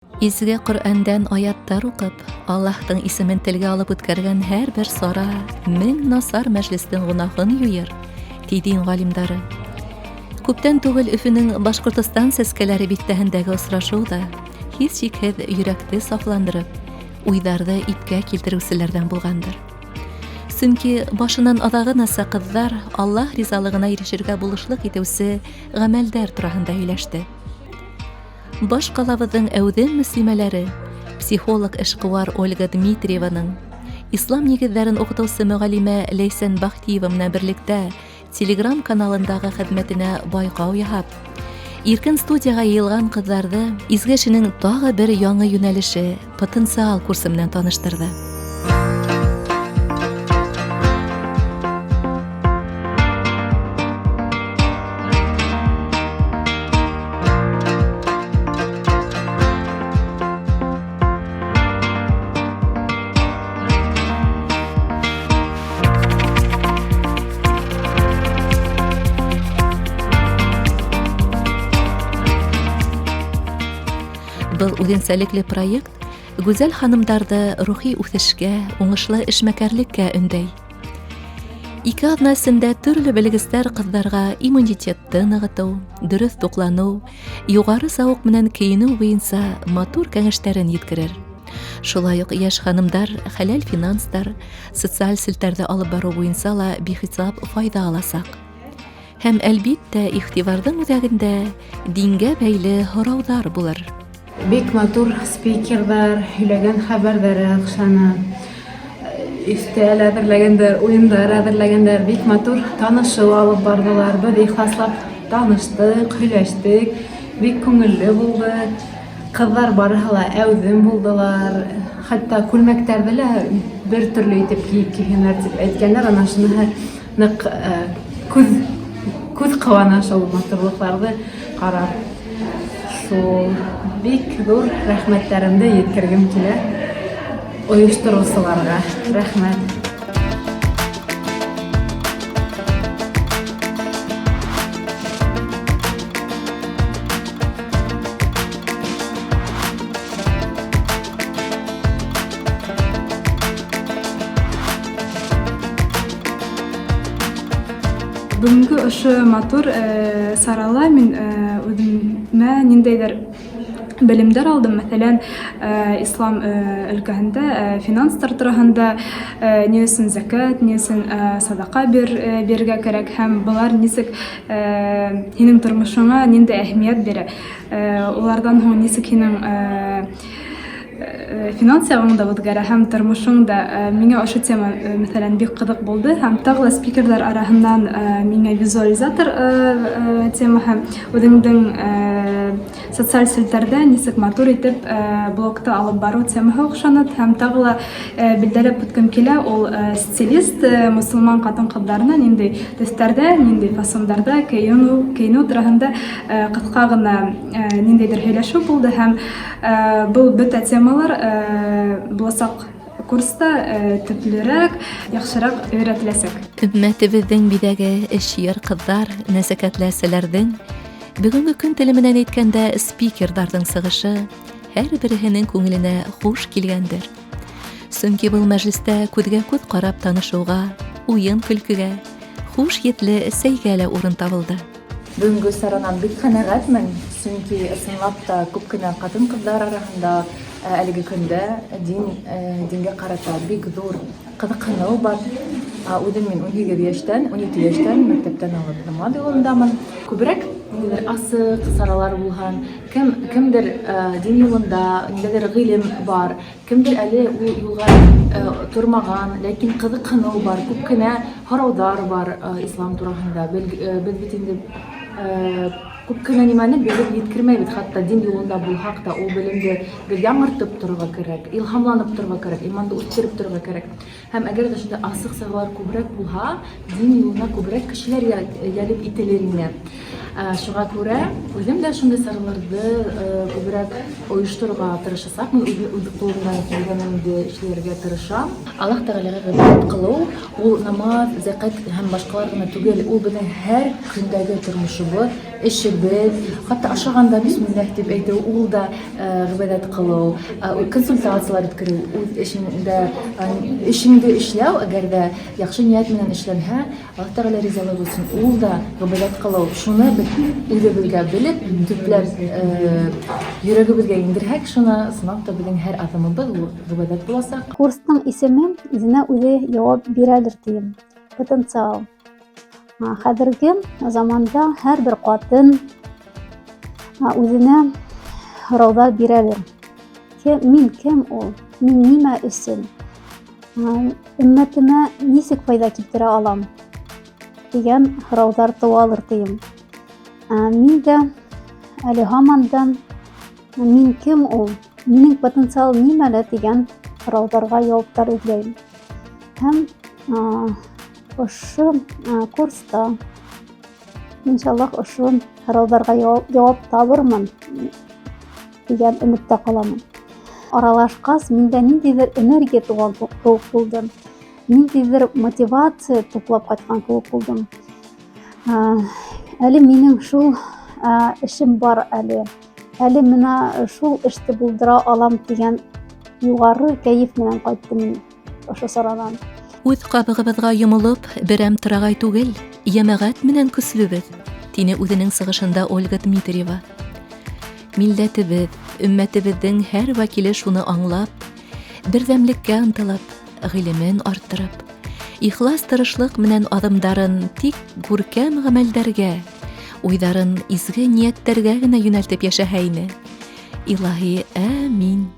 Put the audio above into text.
Изге Коръәндән аяттар уҡып, Аллаһтың исемен телгә алып үткәргән һәрбер сара 1000 насар мәжлестең гөнаһын юйыр, ти дин ғалимдары. Күптән түгел Өфөнең Башҡортостан сәскәләре биҫтәһендәге осрашыу ҙа һис шикһеҙ йөрәкте сафландырып, уйҙарҙы ипкә килтереүселәрҙән булғандыр. Сөнки башынан аҙағынаса ҡыҙҙар Аллаһ ризалығына ирешергә булышлыҡ итеүсе ғәмәлдәр тураһында һөйләште. Баш ҡалабыҙҙың әүҙем мөслимәләре, психолог эшҡыуар Ольга Дмитриеваның, ислам нигеҙҙәрен уҡытыусы мөғәллимә Ләйсән Бахтиева менән берлектә Телеграм каналындағы хеҙмәтенә байҡау яһап, иркен студияға йыйылған ҡыҙҙарҙы изге эшенең тағы бер яңы йүнәлеше потенциал курсы менән таныштырҙы. Был үҙенсәлекле проект гүзәл ханымдарҙы рухи үҫешкә, уңышлы эшмәкәрлеккә өндәй. Ике аҙна эсендә төрлө белгестәр ҡыҙҙарға иммунитетты нығытыу, дөрөҫ туҡланыу, юғары зауыҡ менән кейенеү буйынса матур кәңәштәрен еткерер. Шулай уҡ йәш ханымдар хәләл финанстар, социаль селтәрҙе алып барыу буйынса ла бихисап файҙа аласаҡ. Һәм, әлбиттә, иғтибарҙың үҙәгендә дингә бәйле һорауҙар булыр. Бик матур спикерҙар һөйләгән хәбәрҙәре оҡшаны. Өҫтәл әҙерләгәндәр, уйындар әҙерләгәндәр, бик матур танышыу алып барҙылар. Беҙ ихласлап таныштыҡ, һөйләштек, бик күңелле булды. Ҡыҙҙар барыһы ла әүҙем булдылар. Хатта күлмәктәрҙе лә бер төрлө итеп кейеп килгәндәр тип әйткәндәр. Ана шуныһы ныҡ күҙ күҙ ҡыуана шул матурлыҡларҙы ҡарап. Шул бик ҙур рәхмәттәремде еткергем килә ойоштороусыларға. Рәхмәт. Бөгөнгө ошо матур сарала мин үҙемә ниндәйҙер белемдәр алдым. Мәҫәлән, ислам өлкәһендә финанстар тураһында, ни өсөн зәкәт, ни өсөн садаҡа бирергә кәрәк һәм былар нисек һинең тормошоңа ниндәй әһәмиәт бирә. Уларҙан һуң нисек һинең финанс яғың да үҙгәрә һәм тормошоң да. Миңә ошо тема, мәҫәлән, бик ҡыҙыҡ булды. Һәм тағы ла спикерҙар араһынан миңә визуализатор темаһы, үҙеңдең социаль селтәрҙә нисек матур итеп блогты алып барыу темаһы оҡшаны. Һәм тағы ла билдәләп үткем килә, ул стилист мосолман ҡатын-ҡыҙҙарына ниндәй төҫтәрҙә, ниндәй фасондарҙа кейенеү тураһында ҡыҫҡа ғына ниндәйҙер һөйләшеү булды. Һәм был бөтә темалар буласаҡ курста төплөрәк, яҡшыраҡ өйрәтеләсәк. Өммәтебеҙҙең биҙәге эшһөйәр ҡыҙҙар, нәзәкәтле әсәләрҙең, бөгөнгө көн теле менән әйткәндә, спикерҙарҙың сығышы һәр береһенең күңеленә хуш килгәндер. Сөнки был мәжлестә күҙгә күҙ ҡарап танышыуға, уйын-көлкөгә, хуш еҫле сәйгә лә урын табылды. Бөгөнгө саранан бик ҡәнәғәтмен, сөнки ысынлап та күп кенә ҡатын-ҡыҙҙар араһында әлеге көндә дин дингә ҡарата бик ҙур ҡыҙыҡһыныу бар. Үҙем мин 18 йәштән, 17 йәштән мәктәптән алып намаҙ юлындамын. Күберәк ниндәйҙер асыҡ саралар булһын, кем кемдер дин юлында, ниндәйҙер ғилем бар, Кемдер әле ул юлга тормаган, ләкин кызыксыну бар, күп кенә һораулар бар ислам тураһында. Без бит инде күп кенә нимәне белеп еткермәйбез, хәтта дин юлында булһак та, ул белемде гел яңыртып торырга кирәк, илһамланып торырга кирәк, иманды үстереп торырга кирәк. Һәм әгәр дә шундай асыҡ саралар күберәк булһа, дин юлына күберәк кешеләр йәлеп ителер ине. Шуға күрә үзем дә шундый сараларҙы күберәк ойошторорға тырышасаҡмын, үҙ ҡулымдан килгәнемде эшләргә тырышам. Аллаһ Тәғәләгә ғибәдәт ҡылыу ул намаҙ, зәкәт һәм башҡалар ғына түгел, ул беҙҙең һәр көндәге тормошобоҙ. эшебеҙ, хатта ашағанда бисмилләһ дип әйтеү, ул да ғибәҙәт ҡылыу, консультациялар үткәреү, үҙ эшеңдә эшеңде эшләү, әгәр ҙә яҡшы ниәт менән эшләнһә, Аллаһ Тәғәлә ризалығы өсөн ул да ғибәҙәт ҡылыу. Шуны беҙ үҙебеҙгә белеп, төпләп йөрәгебеҙгә индерһәк, шуны ысынлап та беҙҙең һәр аҙымыбыҙ ул ғибәҙәт буласаҡ. Курстың исеме үҙенә үҙе яуап бирәлер тием. Потенциал. Хәҙерге заманда һәр бер ҡатын үҙенә һорауҙар бирәлер. Мин кем ул? Мин нимә өсөн? Өммәтемә нисек файҙа килтерә алам? Тигән һорауҙар тыуалыр тием. Мин дә әле һаман да мин кем ул? Минең потенциал нимәлә тигән һорауҙарға яуаптар эҙләйем. Һәм ошо курста иншаллаһ ошо һорауҙарға яуап табырмын тигән өмөттә ҡаламын. Аралашҡас, миндә ниндәйҙер энергия тыуған кеүек булды. Ниндәйҙер мотивация туплап ҡайтҡан кеүек булдым. Әле минең шул эшем бар әле. Әле мына шул эште булдыра алам тигән юғары кәйеф менән ҡайттым мин ошо саранан. Үҙ ҡабығыбыҙға йомолоп, берәм торағай түгел, йәмәғәт менән көслөбөҙ, тине үҙенең сығышында Ольга Дмитриева. Милләтебеҙ, өммәтебеҙҙең һәр вәкиле шуны аңлап, берҙәмлеккә ынтылып, ғилемен арттырып, ихлас тырышлыҡ менән аҙымдарын тик күркәм ғәмәлдәргә, уйҙарын изге ниәттәргә генә йүнәлтеп йәшәһә ине. Илаһи, әмин.